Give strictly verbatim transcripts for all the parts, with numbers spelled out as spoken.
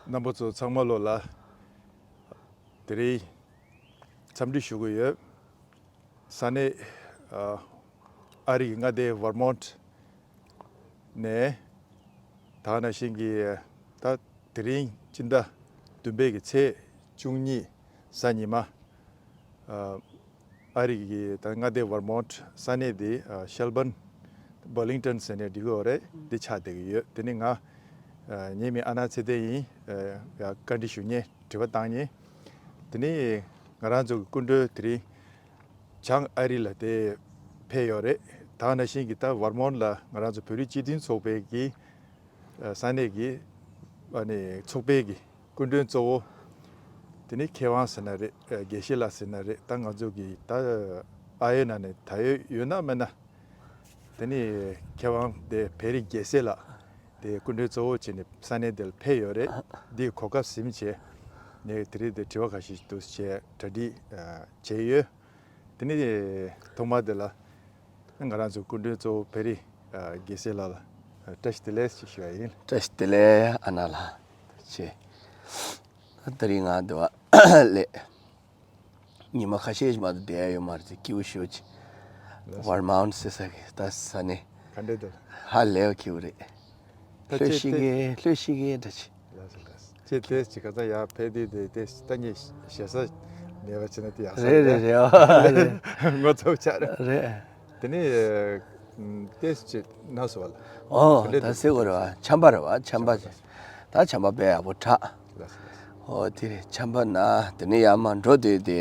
རྣམ་པ་ཚོ་ཚང་མ་ལོ་ལ་དེ་རིང་འཚམས་འདྲི་ཞུ་གི་ཡོད། ས་གནས་ཨ་ཨ་རི་གི་མངའ་སྡེ་ཝར་མོན་ནས། ད་ག་ནང་བཞིན་གྱི་ད་དེ་རིང་སྤྱི་ཟླ་བདུན་པའི་གི་ཚེས་བཅུ་གཉིས་གཟའ་ཉི་མ། ཨ་ཨ་རི་གི་ད་མངའ་སྡེ་ཝར་མོན་ས་གནས་དེ་ཨ་ཤེལ་བྷོན་བར་ལིང་ཏོན་ཟེར་ནས་འབྲི་གི་ཡོད་རེད། འདི་ཆགས་བསྡད་ཀྱི་ཡོད། དེ་ནི་ང་ཨ་ངའི་མིང་ཨ་ན་ཚེ་བརྟན་ཡིན། ཨ་ཡ་བཀའ་འདྲི་ཞུ་མཁན་དྲི་བ་བཏང་མཁན། དེ་ནི་ང་རང་ཚོ་གི་སྐུ་མགྲོན་དེ་རིང་བྱང་ཨ་རི་ལ་དེ་ཕེབས་ཡོད་རེད། ད་ག་ནང་བཞིན་གྱི་ད་ཝར་མོན་ལ་ང་རང་ཚོ་བོད་རིགས་སྤྱི་མཐུན་ཚོགས་པའི་གི་ས་གནས་ཀྱི་ཨ་ནི་ཚོགས་པའི་གི་སྐུ་མགྲོན་གཙོ་བོ། དེ་ནི་མཁས་དབང་ཟེར་ན་རེད། ཨ་དགེ་བཤེས་ལགས་ཟེར་ན་རེད། ད་ང་ཚོ་གི་ད་ཨ་ཡོད་ན་ནས་ད་ཡོད་ཡོད་ན་མེད་ན། དེ་ནི་མཁས་དབང་དེ་བེ་རི་རྒྱལ་མཚན་ལགས་དེ་སྐུ་མགྲོན་གཙོ་བོ་བྱས་ནས་ས་གནས་དེ་ལ་ཕེབས་ཡོད་རེད། འདིའི་གོ་སྐབས་ཟིན་བྱས་ནས་དེ་རིང་དེ་དྲི་བ་ཁ་ཤས་འདུག་བྱས་གྲ་སྒྲིག་ཨ་བྱས་ཡོད། དེ་ནི་ཐོག་མ་དེ་ལ་ང་རང་ཚོ་སྐུ་མགྲོན་གཙོ་བོ་བེ་རི་ཨ་རྒྱལ་མཚན་ལགས་ལ་ཨ་བཀྲ་ཤིས་བདེ་ལེགས་ཞེས་ཞུ་བ་ཡིན། བཀྲ་ཤིས་བདེ་ལེགས་ཨ་ན་ལགས། ཆེ། ད་རིང་ང་འདི་བ་ལས་ཉི་མ་ཁ་ཤས་ཤིག་མ་གཏོགས་བསྡད་ཡ་ཡོད་མ་རེད་དེ་སྐྱིད་པོ་ཞེ་པོ་ཅིག་ལགས་སོ། ཝར་མོན་ཟེར་ས་གི་ད་ས་གནས་ག་འདྲས་འདུག་ཧ་ལས་པ་སྐྱིད་པོ་རེད། ད་ལྷོད་ཅེས་ཤིག་ཏེ་གི་ལྷོད་ཤིག་གི་འདྲ་ཅིག་ལགས་སོ་ལགས་སོ། ཅེས་ཏེས་ཅིག་ག་ཚ་ཡར་ཕེབས་དུས་དེ་ཏེས་ཅིག་ད་ངས་ཞེ་ས་མེད་པ་བྱས་ན་དེ་ཡག་ས་རེད་རེད་རེད། ཨ་རེད། ངོ་ཚ་པོ་ཆགས་རེད། རེད། དེ་ནས་ཏེས་ཅིག་ན་སོ་བ་ལ། ཨོ་ག་འདྲས་ད་འདུག་སེ་གོ་རེད་བ། ཆམ་པ་རེད་བ། ཆམ་པ་ཆམ་པ། ད་ཆམ་པ་དཔེ་ཡག་པོ་དྲག་ལགས་སོ་ལགས་སོ། ཨོ་དེ་རེད། ཆམ་པ་ན་དེ་ནས་ཡར་མར་འགྲོ་དུས་དེ་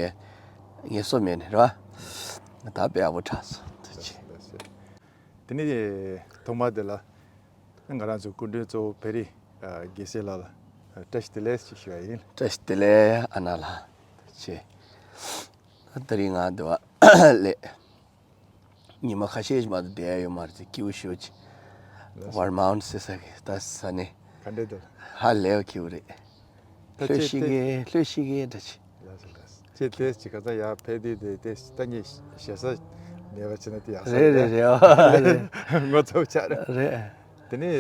ངལ་གསོ་མེད་ནས་རེད་བ། ད་དཔེ་ཡག་པོ་དྲག་སོང་དེ་ལགས་ཅི། སོ་ལགས་སོ། དེ་ནས་ཐོག་མ་དེ་ལ། ང་རང་ཚོའི་སྐུ་མགྲོན་གཙོ་བོ་བེ་རི་ཨ་རྒྱལ་མཚན་ལགས་ལ་ཨ་བཀྲ་ཤིས་བདེ་ལེགས་ཞེས་ཞུ་བ་ཡིན། བཀྲ་ཤིས་བདེ་ལེགས་ཨ་ན་ལགས། ཆེ། ད་རིང་ང་འདི་བ་ལས་ཉི་མ་ཁ་ཤས་ཤིག་མ་གཏོགས་བསྡད་ཡ་ཡོད་མ་རེད་དེ་སྐྱིད་པོ་ཞེ་པོ་ཅིག་ལགས་སོ། ཝར་མོན་ཟེར་ས་གི་ད་ས་གནས་ག་འདྲས་འདུག་ཧ་ལས་པ་སྐྱིད་པོ་རེད། ད་ལྷོད་ཅེས་ཤིག་ཏེ་གི་ལྷོད་ཤིག་གི་འདྲ་ཅིག་ལགས་སོ་ལགས་སོ། ཅེས་ཏེས་ཅིག་ག་ཚ་ཡར་ཕེབས་དུས་དེ་ཏེས་ཅིག་ད་ངས་ཞེ་ས་མེད་པ་བྱས་ན་དེ་ཡག་ས་རེད་རེད་རེད། ཨ་རེད། ངོ་ཚ་པོ་ཆགས་རེད། རེད། དེ་ནས་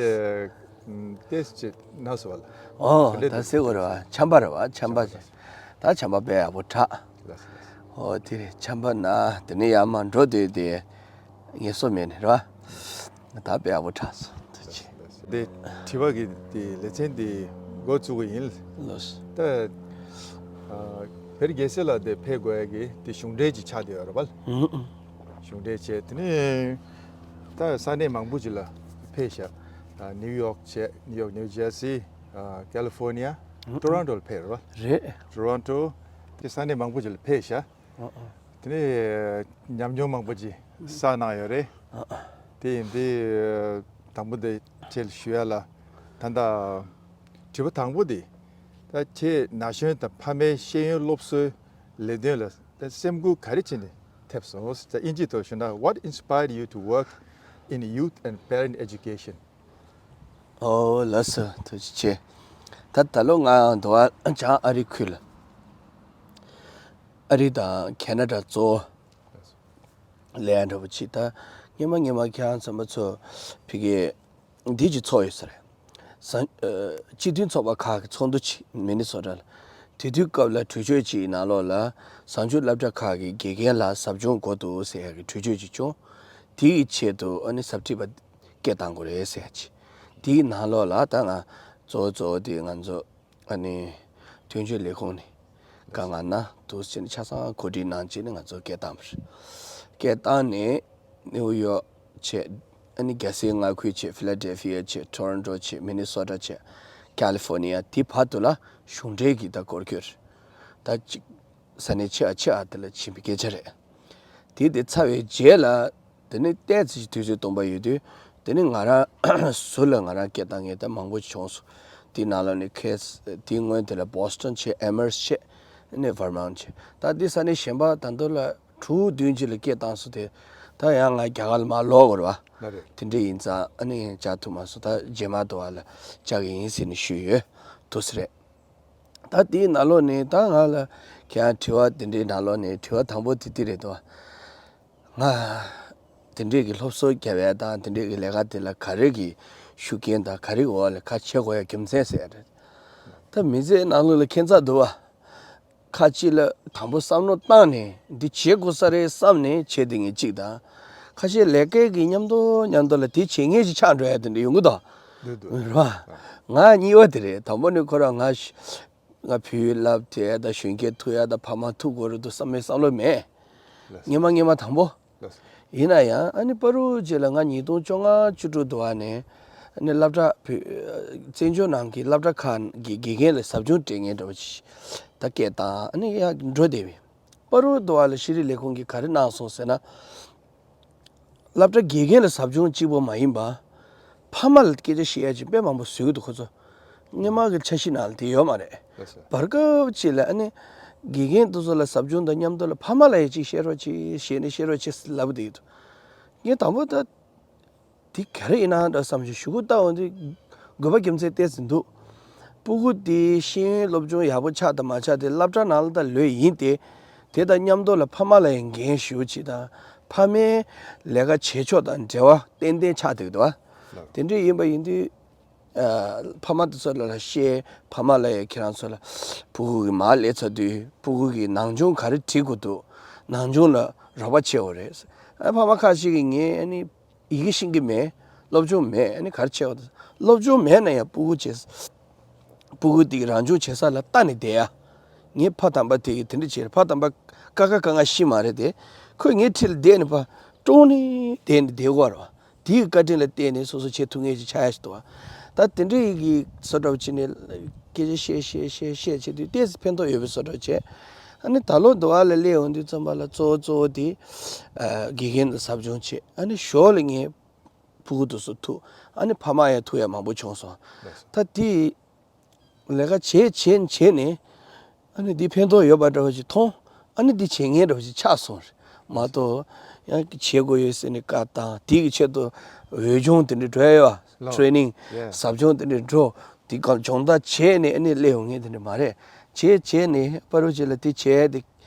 ཨ་ཏེས་ཅིག་ན་སོ་བ་ལ། ཨོ་ག་འདྲས་ད་འདུག་སེ་གོ་རེད་བ། ཆམ་པ་རེད་བ། ཆམ་པ་ཆམ་པ་ཆེ། ད་ཆམ་པ་དཔེ་ཡག་པོ་དྲག་ལགས་སོ་ལགས་སོ། ཨོ་དེ་རེད། ཆམ་པ་ན་དེ་ནས་ཡར་མར་འགྲོ་དུས་དེ་ངལ་གསོ་མེད་ནས་རེད་བ། ད་དཔེ་ཡག་པོ་དྲག་སོང་དེ་ཅི། དེ་དྲི་བ་གི་དེ་ལེ་ཚན་དེ་འགོ་བཙུགས་པ་ཡིན། ལགས་སོ། ད་ཨ་བེ་རི་རྒྱལ་མཚན་ལགས་དེ་ཕེབས་དགོས་ཡ་གི་དེ་གཞུང་འབྲེལ་གྱི་ཆགས་བསྡད་ཡོད་རེད་བ། ཨུ་ཨུ། གཞུང་འབྲེལ་བྱས། དེ་ནས་ད་ས་གནས་མང་པོ་ཅིག་ལ་ཕེབས་ཤག་ཨ་ནིའུ་ཡོག་བྱས། ནིའུ་ཡོག་ནིའུ་ཇར་སི། ཨ་ཀ་ལི་ཧྥོར་ནི་ཡ། ཨུ་ཨུ། ཊོ་རོན་ཊོ་ལ་ཕེབས་རེད་བ། རེད། ཊོ་རོན་ཊོ་དེ་ས་གནས་མང་པོ་ཅིག་ལ་ཕེབས་ཤག་ཨ་ཨ། དེ་ནས་ཉམས་མྱོང་མང་པོ་ཅིག་བསགས་གནང་ཡོད་རེད། ཨ་ཨ། དེ་ཡིན་དུས་དང་པོ་དེ་ཁྱེད་ལ་ཞུ་ཡ་ལ། ད་ལྟ་དྲི་བ་དང་པོ་དེ། ད་ཁྱེད་ན་གཞོན་དང་ཕ་མའི་ཤེས་ཡོན་སློབ་གསོའི་ལས་དོན་ལ་ད་སེམས་འགུལ་ག་རེ་བྱས་ནས་ཐེབས་སོང་། ད་དབྱིན་ཇིའི་ཐོག་ཞུ་ན། What inspired you to work in youth and parent education? ཨོ་ལགས་སོ། ཐུགས་རྗེ་ཆེ། ད་ད་ལོ་ང་འདི་བ་བྱང་ཨ་རི་ཁུལ་ལ། ཨ་རི་དང་ཁེ་ན་ཌ་གཙོ་བོ་ལས་ཡ་འདྲ་པོ་ཅིག་ད་སྔོན་མ་སྔོན་མ་ཁྱེད་རང་ཚོ་མ་ཚོ་ཕ་གི་འདི་ཅིག་ཚོགས་ཡོད་ས་རེད། ས་ཨ་སྤྱི་མཐུན་ཚོགས་པ་ཁག་གི་ཚོགས་འདུ་ཅིག་མི་ནི་སོ་ཊ་ལ། དེ་དུས་སྐབས་ལ་གྲོས་ཆོད་ཅིག་ནང་ལོགས་ལ་གཟའ་མཇུག་སློབ་གྲྭ་ཁག་གི་དགེ་རྒན་ལ་ཟབ་སྦྱོང་དགོས་འདུག་ཟེར་ཡ་གི་གྲོས་ཆོད་ཅིག་བྱུང་། དེའི་ཆེད་དུ་ཨ་ནི་ཟབ་ཁྲིད་པ་སྐད་བཏང་དགོས་རེད་ཟེར་ཡ་ཅིག་དེའི་ནང་ལོགས་ལ་ད་ང་གཙོ་བོ་གཙོ་བོ་དེ་ང་ཚོ་ཨ་ནི་དོན་གཅོད་ལས་ཁུངས་ནས་དཀའ་ངལ་ན་འདུག་ཟེར་ནས་ཆ་ཚང་གོ་སྒྲིག་གནང་བྱས་ནས་ང་ཚོ་སྐད་བཏང་བ་རེད། སྐད་བཏང་ནས་ནིའུ་ཡོག་བྱས། ཨ་ནི་རྒྱལ་སའི་མངའ་ཁུལ་བྱས། ཕི་ལ་ཌེལ་ཕི་ཡ་བྱས། ཊོ་རོན་ཊོ་བྱས། མི་ནི་སོ་ཊ་བྱས། ཀ་ལི་ཧྥོར་ནི་ཡ། དེ་བར་དུ་ལ་གཞུང་འབྲེལ་གྱི་ད་སྐོར་སྐྱོད་རེད། ད་ཅིག་ས་གནས་ཆེ་བ་ཆེ་བ་དེ་ལ་ཕྱིན་པའི་སྐད་ཆ་རེད། དེ་དེ་ཚར་བའི་རྗེས་ལ། དེ་ནི་ཏོག་ཙམ་ཞིག་དུས་ཚོད་སྟོང་པ་ཡོད་དུས། དེ་ནི་ང་རང་ཟུར་ལ་ང་རང་སྐད་བཏང་མཁན་ད་མང་པོ་བྱུང་སོང་། དེའི་ནང་ལོགས་ནས་ཁེ་སི་དེའི་སྔོན་དེ་ལ་བྷོ་སི་ཊོན་བྱས། ཨེ་མར་སི་བྱས། ཨ་ནི་ཝར་མོན་བྱས། ད་དེ་ས་གནས་གཞན་པ་ད་དུང་ལ་དྲུག་བདུན་ཅིག་ལ་སྐད་བཏང་སོང་། དེ་ད་ཡང་ང་རྒྱ་གར་ལ་མར་ལོག་དགོས་རེད་བ། ལགས་རེད། དེ་འདྲ་ཡིན་ཙང་ཨ་ནི་བཅར་ཐུབ་མ་སོང་། ད་རྗེས་མ་དུ་བ་ལ་བཅར་གི་ཡིན་ཟེར་ནས་ཞུས་ཡོད། འདུག་སེ་རེད། ད་དེའི་ནང་ལོགས་ནས་ད་ང་ལ་ཁྱེད་རང་དྲི་བ་དེ་འདྲའི་ནང་ལོགས་ནས་དྲི་བ་དང་པོ་དེ་འདི་རེད་དོ། ང་དེ་འདྲའི་གི་སློབ་གསོ་རྒྱབ་ཡ་དང་དེ་འདྲའི་གི་ལས་ཀ་དེ་ལ་ག་རེ་གི་ཤུགས་རྐྱེན་དང་ག་རེ་འོག་ལ་ག་བྱེད་དགོས་ཡ་རྒྱུ་མཚན་ཟེར་ཡ་རེད། ད་ ད་མི་ཚེའི་ནང་ལོགས་ལ་ཁྱད་མཚར་འདུག་བ། ཁ་ཅིག་ལ་དང་པོ་བསམ་བློ་བཏང་ནས་འདི་བྱེད་དགོས་ས་རེད་བསམ་ནས་བྱེད་བསྡད་མཁན་གཅིག་དང་། ཁ་ཤས་ལས་ཀའི་གི་མཉམ་དུ་མཉམ་དུ་ལ་དེ་བྱེད་མཁན་ཞིག་ཆགས་འགྲོ་ཡ་དེ་འདྲ་ཡོང་གི་འདུག་འདུག་འདུག་རེད་བ། ང་གཉིས་པ་དེ་རེད། དང་པོ་ནས་ཁོ་རང་ང་ང་བོད་ཡིག་བསླབ་དེ་ད་གཞོན་སྐྱེས་ཐུག་ཡ་ད་ཕ་མ་ཐུག་དགོས་རེད་འདུག་བསམ་པའི་བསམ་བློ་མེད། ལགས་སོ། སྔོན་མ་སྔོན་མ་དང་པོ། ལགས་སོ། ཡིན་ན་ཡང་ཨ་ནི་པ་རུ་རྗེས་ལ་ང་ཉིས་སྟོང་བཅོ་ལྔ་བཅུ་དྲུག་དུ་བ་ནས་ཨ་ནི་སློབ་གྲྭ་བོད་བཙན་བྱོལ་ནང་གི་སློབ་གྲྭ་ཁག་གི་དགེ་རྒན་ལ་ཟབ་སྦྱོང་སྤྲད་མཁན་འདྲ་བ་ཞིག་ད་སྐད་བཏང་ཨ་ནི་ཡར་འགྲོ་བསྡད་པས། པ་རུ་དུ་བ་ལ་ཤེས་རིག་ལས་ཁུངས་ཀྱིས་ག་རེ་གནང་སོང་ཟེར་ན། སློབ་གྲྭ་དགེ་རྒན་ལ་ཟབ་སྦྱོང་གཅིག་པོ་མ་ཡིན་པ། ཕ་མ་ལ་སྐད་ཆ་བཤད་ཡ་ཅིག་དཔེ་མང་པོ་བཟོས་ཀྱི་འདུག་ཁོ་ཚོ། སྔོན་མ་གི་འཆར་གཞི་ནང་ལ་དེ་ཡོད་མ་རེད། ལགས་སོ། བར་སྐབས་ཅིག་ལ་ཨ་ནི། དགེ་རྒན་དེ་ཚོ་ལ་ཟབ་སྦྱོང་དང་མཉམ་དུ་ལ་ཕ་མ་ལ་ཡ་ཅིག་བཤད་རོགས་གྱིས་བཤད་ནས་བཤད་རོགས་གྱིས་ལབ་བསྡད་ཀྱི་འདུག་ངས་དང་པོ་ད། དེ་ག་རེ་ཡིན་ན་འདྲ་བསམ་ཞིག་ཞུ་གུ་ལྟ་འོང་དུས། དགོས་པ་རྒྱུ་མཚན་ཏོག་ཙམ་འདུག་སྤུ་གུ་དེ་ཤེས་ཡོན་སློབ་སྦྱོང་ཡག་པོ་ཆགས་དང་མ་ཆགས་དེ་སློབ་གྲྭ་ནང་ལ་ད་ལོས་ཡིན་ཏེ། དེ་དང་མཉམ་དུ་ལ་ཕ་མ་ལ་ཡང་འགན་ཞུ་ཅིག་དང་། ཕ་མའི་ལས་ཀ་བྱེད་ཕྱོགས་དང་འབྲེལ་བ་ཏན་ཏན་ཆགས་བསྡད་འདུག་བ། ལགས། དེ་འདྲ་ཡིན་པ་ཡིན་དུས། ཨ། ཕ་མ་དེ་ཚོ་ལ་ལ་བཤད། ཕ་མ་ལ་ཡང་ཁྱེད་རང་ཚོ་ལ་སྤུ་གུ་གི་མར་སླེབས་ཚར་དུས་སྤུ་གུ་གི་ནང་སྦྱོང་ག་རེ་བྱེད་དགོས་འདུག་ནང་སྦྱོང་ལ་རོགས་པ་བྱེད་དགོས་རེད། ཨ། ཕ་མ་ཁ་ཤས་ཀྱིས་ངས་ཨ་ནི། ཡི་གེ་ཤེས་ཀྱི་མེད། སློབ་སྦྱོང་མེད། ཨ་ནི་ག་རེ་བྱེད་པ་དང་། སློབ་སྦྱོང་མེད་ན་ཡང་སྤུ་གུ་བྱས། སྤུ་གུ་དེ་གི་རང་སྦྱོང་བྱེད་ས་ལ་ལྟ་ནས་བསྡད་ཡ། ངའི་ཕ་དམ་པ་དེ་གིས་དེ་འདྲ་བྱས། ཕ་དམ་པ་ཀ་ཁ་ག་ང་ཤི་མ་རེད་དེ། ཁོས་ངའི་འཁྲིས་ལ་བསྡད་ནས་ཕར་ཀྲོང་ནས་བསྡད་ནས་བསྡད་དགོས་རེད་བ། དེ་གི་བཀའ་དྲིན་ལ་བརྟེན་ནས་སོ་སོ་བྱེད་ཐུབ་མཁན་ཞིག་ཆགས་ཡ་ཞིག་འདུག་བ། ད་དེ་འདྲ་ཡི་གི་བཟོ་འདྲ་བོ་བྱས་ནས་སྐད་ཆ་བཤད་བཤད་བཤད་བཤད་བྱེད་དུས་ཏོག་ཙམ་ཕན་ཐོགས་ཡོད་པའི་བཟོ་འདྲ་བྱས། ཨ་ནི་ད་ལོ་འདི་བ་ལ་སླེབས་ཡོང་དུས་ཙམ་པ་ལ་གཙོ་བོ་གཙོ་བོ་དེ། ཨ། དགེ་རྒན་ལ་ཟབ་སྦྱོང་བྱས། ཨ་ནི་ཞོར་ལ་ངས་སྤུ་གུ་དེ་ཚོ་ཐུག་ཨ་ནི་ཕ་མ་ཡང་ཐུག་ཡ་མང་པོ་བྱུང་སོང་། ལགས་སོ། ད་དེ་ལས་ཀ་བྱས་བྱས་བྱས་ནས། ཨ་ནི་འདི་ཕན་ཐོགས་ཡོད་པ་འདྲ་བ་ཞིག་མཐོང་། ཨ་ནི་འདི་བྱེད་མཁན་འདྲ་བ་ཞིག་ཆགས་སོང་རེད་མ་གཏོགས། ཡང་བྱེད་དགོས་ཡོད་ཟེར་ནས་བཀའ་བཏང་། དེ་གི་ཆེད་དུ་འོས་སྦྱོང་དེ་འདྲ་འགྲོ་ཡ་ཡོད། ལོ། ཊེ་ནིང་། ཡེ། ཟབ་སྦྱོང་དེ་འདྲ་འགྲོ། དེ་ག་སྦྱོང་བརྡར་བྱས་ནས་ཨ་ནི་སླེབས་ཡོང་མཁན་དེ་འདྲ་མ་རེད། བྱས་བྱས་ནས་པ་རུ་ཅིག་ལ་དེ་བྱས་དེ་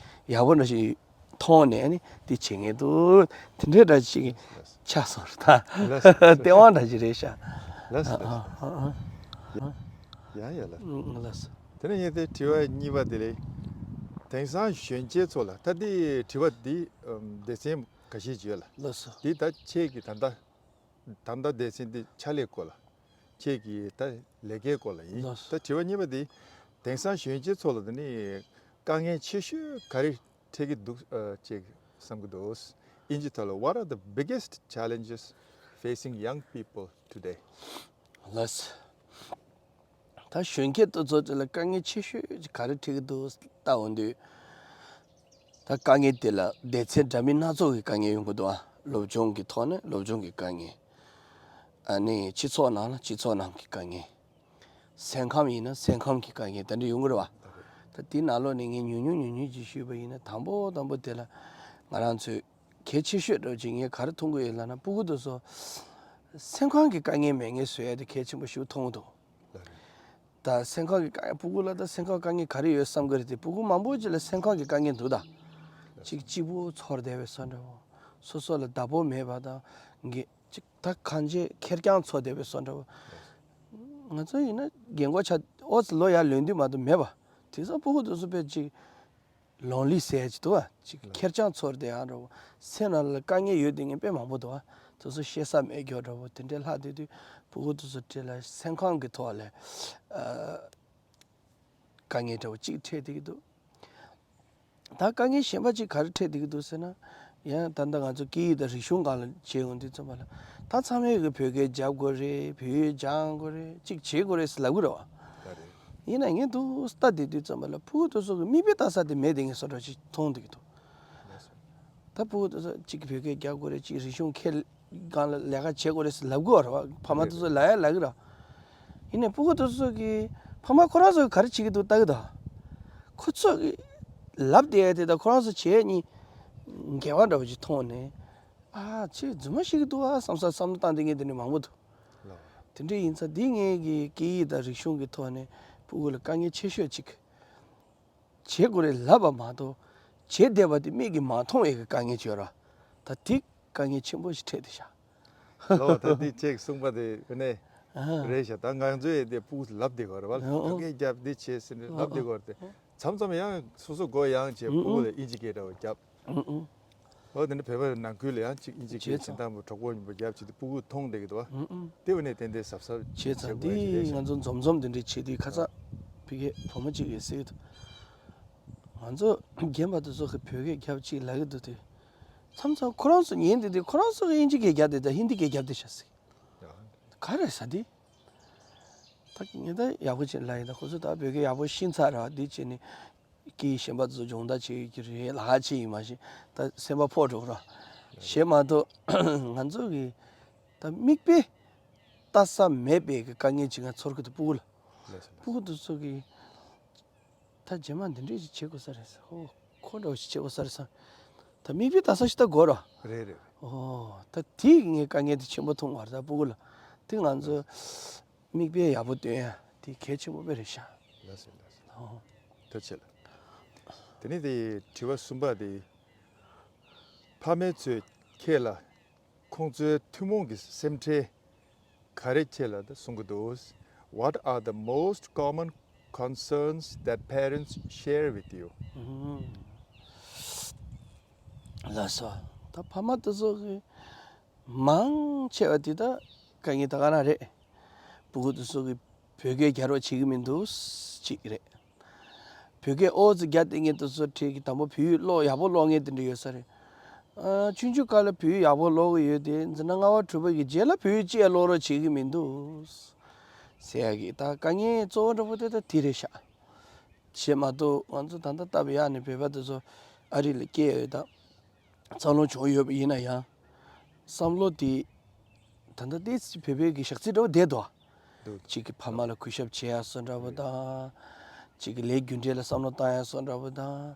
ཡག་པོ་འདྲ་ཞིག་མཐོང་ནས་ཨ་ནི་དེ་བྱེད་མཁན་འདུག་དེ་འདྲ་འདྲ་ཞིག་ཆགས་སོང་རེད་ད། ལགས་སོ། སྟེས་དབང་འདྲ་ཞིག་རེད་ཤག་ལགས་སོ། ཨ། ལགས་སོ། ཨ། ཨ། ཡ་ཡ་ལགས། ཨ། ལགས་སོ། དེ་ནས་ངས་དེ་དྲི་བ་གཉིས་པ་དེ་ལས། དེང་སང་གཞོན་སྐྱེས་ཚོ་ལ་ད་དེ་དྲི་བ་འདི་སྡེ་ཚན་ཁ་ཤས་ཅིག་ཡོད་ལ། ལགས་སོ། འདི་ད་ཁྱེད་ཀྱིས་ད་ལྟ་ད་ལྟ་སྡེ་ཚན་འདི་ཕྱག་ལས་སྐོར་ལ། ཁྱེད་ཀྱི་ད་ལས་ཀའི་སྐོར་ལ་ཡིན། ལགས་སོ། ད་དྲི་བ་གཉིས་པ་འདི། དེང་སང་གཞོན་སྐྱེས་ཚོ་ལ་དེ་ནི་དཀའ་ངལ་ཆེ་ཤོས་ག་རེ་འཕྲད་ཀྱི་འདུག་ཨ། ཅེས་བསམ་གྱི་འདུག་དབྱིན་ཇི་ཐོག་ལ། What are the biggest challenges facing young people today? ལགས་སོ། ད་གཞོན་སྐྱེས་དེ་ཚོ་དེ་ལ་དཀའ་ངལ་ཆེ་ཤོས་ག་རེ་འཕྲད་ཀྱི་འདུག་ལྟ་འོང་དུས། ད་དཀའ་ངལ་དེ་ལ་སྡེ་ཚན་འདྲ་མིན་སྣ་ཚོགས་ཀྱི་དཀའ་ངལ་ཡོང་གི་འདུག་ཨ། སློབ་སྦྱོང་གི་ཐོག་ནས་སློབ་སྦྱོང་གི་དཀའ་ངལ། ཨ་ནི་སྤྱི་ཚོགས་ནང་ལ་སྤྱི་ཚོགས་ནང་གི་དཀའ་ངལ། སེམས་ཁམས་ཡིན་ན་སེམས་ཁམས་ཀྱི་དཀའ་ངལ་དེ་འདྲ་ཡོང་གི་རེད་བ། ད་དེའི་ནང་ལོགས་ནས་ངས་ཉུང་ཉུང་ཉུང་ཉུང་ཅིག་ཞུས་པ་ཡིན་ན། དང་པོ་དང་པོ་དེ་ལ་ང་རང་ཚོས་གལ་ཆེ་ཤོས་འདྲ་བོ་ཅིག་ངས་ག་རེ་མཐོང་གི་ཡོད་ལབ་ན། སྤུ་གུ་དེ་ཚོ་སེམས་ཁམས་ཀྱི་དཀའ་ངལ་མེད་མཁན་བཟོ་ཡ་དེ་གལ་ཆེན་པོ་ཞིག་མཐོང་གི་འདུག་ད་སེམས་ཁམས་ཀྱི་དཀའ་ངལ། སྤུ་གུ་ལ་ད་སེམས་ཁམས་དཀའ་ངལ་ག་རེ་ཡོད་བསམ་གི་རེད་དེ། སྤུ་གུ་མང་པོ་ཅིག་ལ་སེམས་ཁམས་ཀྱི་དཀའ་ངལ་འདུག་ད་ཅིག་སྐྱིད་པོ་ཚོར་བསྡད་པའི་བཟོ་འདྲ་བོ། སོ་སོ་ལ་བདག་པོ་མེད་པ་དང་། ངས་ཅིག་ད་གང་བྱེད་ཁེར་རྐྱང་ཚོར་བསྡད་པའི་བཟོ་འདྲ་བོ། ང་ཚོ་ཡིན་ན་རྒན་གོག་ཆགས་ཨོ་ཙི་ལོ་ཡར་ལོན་དུས་མ་གཏོགས་མེད་པ། དེང་སང་སྤུ་གུ་དེ་ཚོ་དཔེ་ཅིག་ལོན་ལི་ཟེར་ཡ་ཅིག་འདུག་བ། ཅིག་ལགས། ཁེར་རྐྱང་ཚོར་བསྡད་ཡ་འདྲ་བོ། སེམས་ནང་ལ་དཀའ་ངལ་ཡོད་བསྡད་མཁན་དཔེ་མང་པོ་འདུག་བ། དེ་ཚོ་བཤད་ས་མེད་རྒྱུ་འདྲ་བོ། དེ་འདྲའི་ལྷག་བསྡད་དུས་སྤུ་གུ་དེ་ཚོ་དེ་ལ་སེམས་ཁམས་ཀྱི་ཐོག་ལ། ཨ། དཀའ་ངལ་འདྲ་བོ་གཅིག་འཕྲད་བསྡད་ཀྱི་འདུག་ད་དཀའ་ངལ་གཞན་པ་གཅིག་ག་རེ་འཕྲད་བསྡད་ཀྱི་འདུག་ཟེར་ན། ཡང་ད་ལྟ་ང་ཚོ་སྐད་ཡིག་དང་རིག་གཞུང་སྒང་ལ་བྱས་ཡོང་དུས་ཙམ་པ་ལ། ད་ཚང་མས་གི་བོད་སྐད་རྒྱབ་དགོས་རེད། བོད་ཡིག་སྦྱང་དགོས་རེད། གཅིག་བྱེད་དགོས་རེད་ཟེར་ལབ་ཀྱི་རེད་བ། ད་རེད། ཡིན་ན་ངས་འདུག་ལྟ་བསྡད་དུས་ཙམ་པ་ལ་སྤུ་གུ་དེ་ཚོ་གི་མིག་དཔེ་ལྟ་ས་དེ་མེད་བསྡད་མཁན་བཟོ་འདྲ་ཅིག་མཐོང་བསྡད་ཀྱི་འདུག་ད་སྤུ་གུ་དེ་ཚོ་གཅིག་བོད་སྐད་རྒྱག་དགོས་རེད། གཅིག་རིག་གཞུང་ཁྱེད་སྒང་ལ་ལས་ཀ་བྱེད་དགོས་རེད་ཟེར་ལབ་དགོས་རེད་བ། ཕ་མ་དེ་ཚོ་ལབ་ཡ་ལབ་ཀྱི་རེད། ཡིན་ནའི་སྤུ་གུ་དེ་ཚོ་གི་ཕ་མ་ཁོ་རང་ཚོ་གི་ག་རེ་བྱེད་ཀྱི་འདུག་ལྟ་གི་འདུག་ཁོ་ཚོ་གི་ལབ་བསྡད་ཡ་དེ་དང་ཁོ་རང་ཚོ་བྱེད་ཡ་གཉིས་འགལ་བ་འདྲ་བོ་ཅིག་མཐོང་ནས། ཨ་ཅེ་རྫུན་མ་བཤད་ཀྱི་འདུག་ཨ་བསམ་ས་བསམ་བློ་བཏང་བསྡད་མཁན་དེ་འདྲ་མང་པོ་འདུག་ལགས། དེ་འདྲ་ཡིན་ཙང་འདི་ངེད་ཀྱི་སྐད་ཡིག་དང་རིག་གཞུང་གི་ཐོག་ནས་སྤུ་གུ་ལ་དཀའ་ངལ་ཆེ་ཤོས་ཅིག་བྱེད་དགོས་རེད་ལབ་པ་མ་གཏོགས། བྱེད་བསྡད་པ་དེ་མིག་གིས་མ་མཐོང་བའི་གི་དཀའ་ངལ་ཅིག་ཡོད་རེད། ད་དེ་དཀའ་ངལ་ཆེན་པོ་ཞིག་འཕྲད་བསྡད་ཤག་ལོ། ད་འདི་ཅེས་གསུངས་པ་དེ་ནས་ ཨ། རེད་ཤག་ད་ང་ཚོའི་དེ་སྤུ་གུ་ལབ་བསྡད་ཀྱི་ཡོད་རེད་བ། ཨ། ཨ། ཕ་གིར་རྒྱབ་འདི་བྱས་ཟེར་ནས་ལབ་བསྡད་ཀྱི་ཡོད་རེད་དེ། མཚམས་མཚམས་ཡང་སོ་སོ་མགོ་ཡང་བྱས། ཨ། སྤུ་གུ་ལ་ཨིན་ཇི་སྐད་འདྲ་བོ་རྒྱབ། ཨ། ཨ། འོ་དེ་ནས་བོད་པའི་ནང་ཁུལ་ལ་ཡང་ཅིག་ཨིན་ཇི་སྐད་བྱས་ཙང་། སྦྱིན་བདག་པོ་གྲོགས་པོ་མཉམ་པོ་རྒྱབ་བྱས་ཏེ་སྤུ་གུ་མཐོང་བསྡད་ཀྱི་འདུག་བ། ཨ། ཨ། དེ་བས་ནས་ཏན་ཏན་གཟབ་གཟབ་བྱས་བྱས་ཙང་དགོས་ཀྱི་རེད་ཤག་ང་ཚོ་འཛོམས་འཛོམས་དེ་འདྲ་བྱས་དུས་ཁ་ཚ་ཕ་གིའི་བུ་མོ་གཅིག་གིས་ཟེར་གྱི་འདུག་ང་ཚོ་རྒན་པ་དེ་ཚོ་གིས་བོད་སྐད་རྒྱབ་ཅིག་ལབ་ཀྱི་འདུག་དུས། མཚམས་མཚམས་ཁོ་རང་ཚོ་ཉན་བསྡད་དུས་ཁོ་རང་ཚོ་གིས་ཨིན་ཇི་སྐད་རྒྱབ་བསྡད་དང་ཧིན་དི་སྐད་རྒྱབ་བསྡད་ཤག་ཟེར། ཡ། ག་རེ་ཟ་དེ། ད་ངས་ད་ཡག་པོ་བྱས་ལབ་ཡིན། ད་ཁོ་ཚོ་ད་བོད་སྐད་ཡག་པོ་ཤེས་ཚར་ར་འདི་བྱས་ནས་སྐད་གཞན་པ་ཚོ་སྦྱོང་བརྡར་བྱེད་ཀྱི་རེད་ལབ་བྱས་ཡིན། མ་གཞི་ད་སེམས་པ་ཕོག་འགྲོ་གི་ར། གཞན་མ་གཏོགས་ང་ཚོ་གི་ད་མིག་དཔེ་ལྟ་ས་མེད་པའི་གི་དཀའ་ངལ་ཅིག་ང་ཚོར་གི་འདུག་སྤུ་གུ་ལ། ལགས་སོ། སྤུ་གུ་དེ་ཚོ་གི་ད་རྗེས་མ་འདི་འདྲས་ཞིག་བྱེད་དགོས་ས་རེད་ཟེར། ཧོ། ཁོ་འདྲ་བོ་ཞིག་བྱེད་དགོས་ས་རེད་བསམ། ད་མིག་དཔེ་ལྟ་ས་ཞིག་ད་དགོས་ར། རེད་རེད། ཨོ། ད་དེ་ངས་དཀའ་ངལ་དེ་ཆེན་པོ་མཐོང་བ་རེད། ད་སྤུ་གུ་ལ་དེ་ང་ཚོ་མིག་དཔེ་ཡག་པོ་སྟོན་ཡ་དེ་གལ་ཆེན་པོ་དཔེ་རེད་ཤག་ལགས་སོ། ལགས་སོ། ཨོ། ཐུགས་རྗེ་ཆེ་ལགས། དེ་ནས་དེ་དྲི་བ་གསུམ་པ་དེ། ཕ་མ་ཚོས་ཁྱེད་ལ་ཁོང་ཚོའི་ཐུན་མོང་གི་སེམས་ཁྲལ་ག་རེ་ཁྱེད་ལ་གསུང་གི་འདུག What are the most common concerns that parents share with you? ཨུམ། ལགས་སོ། ད་ཕ་མ་དེ་ཚོ་གི་མང་ཆེ་བ་དེ་ད་དཀའ་ངལ་ད་ག་རང་རེད། སྤུ་གུ་དེ་ཚོ་གི་བོད་སྐད་རྒྱག་རོགས་བྱེད་ཀྱི་མི་འདུག་ཅིག་རེད། བོད་སྐད་ཨོ་ཙི་རྒྱག་བསྡད་མཁན་དེ་ཚོ་ཁྲིད་ཀྱི་དང་པོ་བོད་ཡིག་ཀློག་ཡག་པོ་ཀློག་མཁན་དེ་འདྲ་ཡོད་ས་རེད། ཨ། ཆུང་ཆུང་སྐབས་ལ་བོད་ཡིག་ཡག་པོ་ཀློག་གི་ཡོད་དེ་འཛིན་གྲྭ་ལྔ་པ་དྲུག་པ་གི་རྗེས་ལ་བོད་ཡིག་ཅིག་ཀློག་རོགས་བྱེད་ཀྱི་མི་འདུག་ཟེར་ཡག་གི་ད་དཀའ་ངལ་གཙོ་བོ་འདྲ་པོ་དེ་ད་དེ་རེད་ཤག་བྱས་མ་གཏོགས་ང་ཚོ་ད་ལྟ་སྟབས་ཡག་ནས་བོད་པ་དེ་ཚོ་ཨ་རི་ལ་སྐྱེས་ཡོད་དང་། འཚར་ལོངས་བྱུང་ཡོད་པ་ཡིན་ན་ཡང་། བསམ་བློ་དེ་ད་ལྟ་ཏོག་ཙམ་བོད་པའི་གི་ཞག་རྩི་འདྲ་བོ་བསྡད་འདུག་འདུག་གཅིག་གིས་ཕ་མ་ལ་གུས་ཞབས་བྱེད་ཡ་བཟོ་འདྲ་བོ་དང་། གཅིག་གིས་ལས་རྒྱུ་འབྲས་ལ་བསམ་བློ་བཏང་ཡ་བཟོ་འདྲ་བོ་དང་།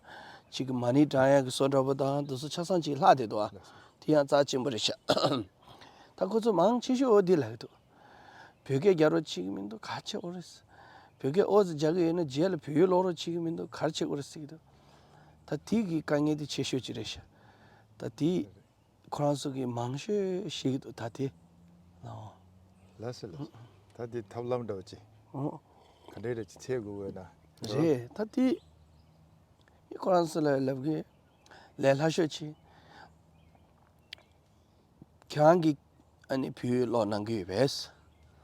གཅིག་གིས་མ་ཎི་བགྲང་ཡ་གི་བཟོ་འདྲ་བོ་དང་། འདི་ཚོ་ཆ་ཚང་གཅིག་ལྷག་བསྡད་འདུག་ཨ། དེ་ཡང་རྩ་ཆེན་པོ་རེད་ཤག་ད་ཁོ་ཚོ་མང་ཆེ་ཤོས་འོ་འདི་ལབ་ཀྱི་འདུག་བོད་སྐད་རྒྱག་རོགས་བྱེད་ཀྱི་མི་འདུག་ག་བྱེད་དགོས་རེད། བོད་སྐད་ཨོ་ཙི་རྒྱག་གི་ཡོད་ན་རྗེས་ལ་བོད་ཡིག་ཀློག་རོགས་བྱེད་ཀྱི་མི་འདུག་ག་རེ་བྱེད་དགོས་རེད་ཟེར་གྱི་འདུག་ད་དེ་གི་དཀའ་ངལ་དེ་ཆེ་ཤོས་ཅིག་རེད་ཤག་ད་དེ་ཁོ་རང་ཚོ་གི་མང་ཤོས་ཤེས་ཀྱི་འདུག་ད་དེ། ཨོ། ལགས་སོ་ལགས་སོ། ད་དེ་ཐབས་ལམ་འདྲ་བོ་ཅིག་ཨོ། ག་འདྲས་རེད་ཅིག་འཚོལ་དགོས་དགོས་ན། རེད། ད་དེ་ཁོ་རང་ཚོ་ལ་ལབ་གི་ལས་སླ་ཤོས་ཅིག་ཁྱེད་རང་གིས་ཨ་ནི་བོད་ཡིག་ཀློག་གནང་གི་ཡོད་པས།